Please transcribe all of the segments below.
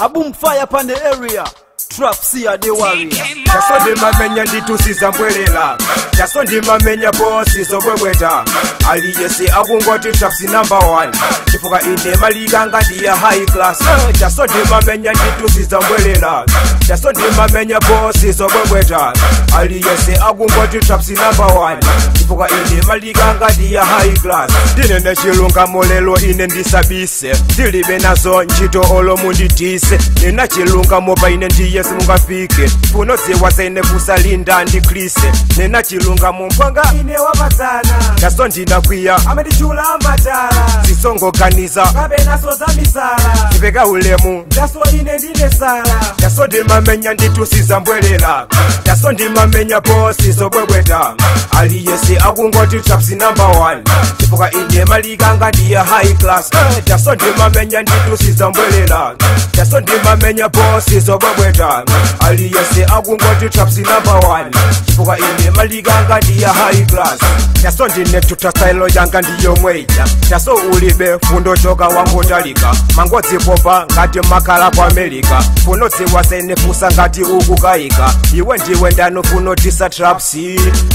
A boom fire upon the area. Trap C a the warrior. Tasondimamenya nditusizambwelela, tasondimamenya bosi zobwebweta. Aliyese akungoti Traps number 1, chifukwa ine malikanga ndiya high class. Tasondimamenya nditusizambwelela, tasondimamenya bosi zobwebweta. Aliyese akungoti Traps number 1, chifukwa ine malikanga ndiya high class. Ndinene chilungamo lelo ine ndisabise, ndilibe nazo ntchito olo mundidise. Nina chilungamo pa ine ndiye simungafike, funodziwa zaine kusalinda ndiklise. Nena chilungamo mpwanga ine wapadzana, taso ndinakwiya amatichula ambatala, zisongoganiza kapenaso za misala, ndipeka ulemu taso ine ndine sala. Taso ndimamenya nditusizambwelela, taso ndimamenya bosi zobwebweta. Aliyese akungoti Traps number 1, chifukwa ine malikanga ndiya high class. Taso ndimamenya nditusizambwelela, taso ndimamenya bosi zobwebweta. Aliyese akungoti Traps number 1, chifukwa ine malikanga ndiya high class. Taso ndine tuta style yanga ndiyo mweja, taso ulibe fundo choka wangotalika. Mangodzipopa ngati makhala kwa America, funodziwa sene fusa ngati ukukayika. Iwe ndiwe ndano funotisa Traps,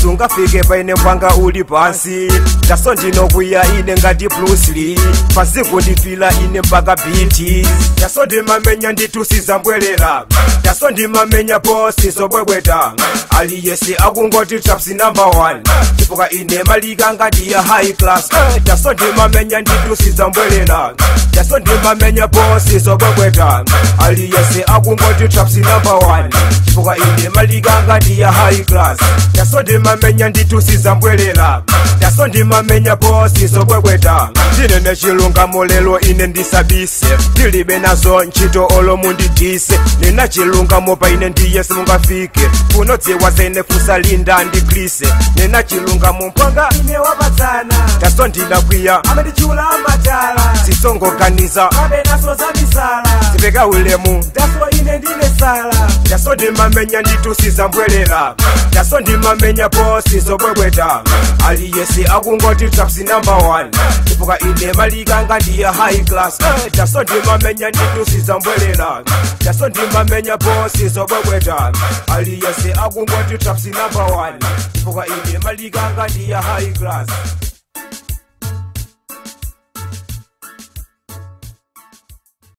sungafike paine mpwanga uli pansi. Taso ndinokwiya ine ngati Bruce Lee, pansi kundifila ine mpaka BT. Taso ndimamenya nditusizambwelela, taso ndimamenya bosi zobwebweta. Aliyese akungoti Traps number 1, chifukwa ine malikanga ndiya high class. Taso ndimamenya nditusizambwelela, taso ndimamenya bosi zobwebweta. Aliyese akungoti Traps number 1, chifukwa ine malikanga ndiya high class. Taso ndimamenya nditusizambwelela, taso ndimamenya bosi zobwebweta. Ndinene chilungamo lelo ine ndisabise, ndilibe nazo ntchito olo mundidise. Nina chilungamo pa ine ndiye simungafike, funodziwa zene fusalinda ndiklise. Nina chilungamo mpwanga ine wapadzana, taso ndinakwiya amatichula ambatala, zisongoganiza kapenaso za misala, zipeka ulemu taso ine ndine sala. Taso ndimamenya nditusizambwelela, taso ndimamenya bosi zobwebweta. Aliyese akungoti Traps number 1, chifukwa ine malikanga ndiya high class. Taso ndimamenya nditusizambwelela, taso ndimamenya bosi zobwebweta. Aliyese akungoti Traps number 1, chifukwa ine malikanga ndiya high class.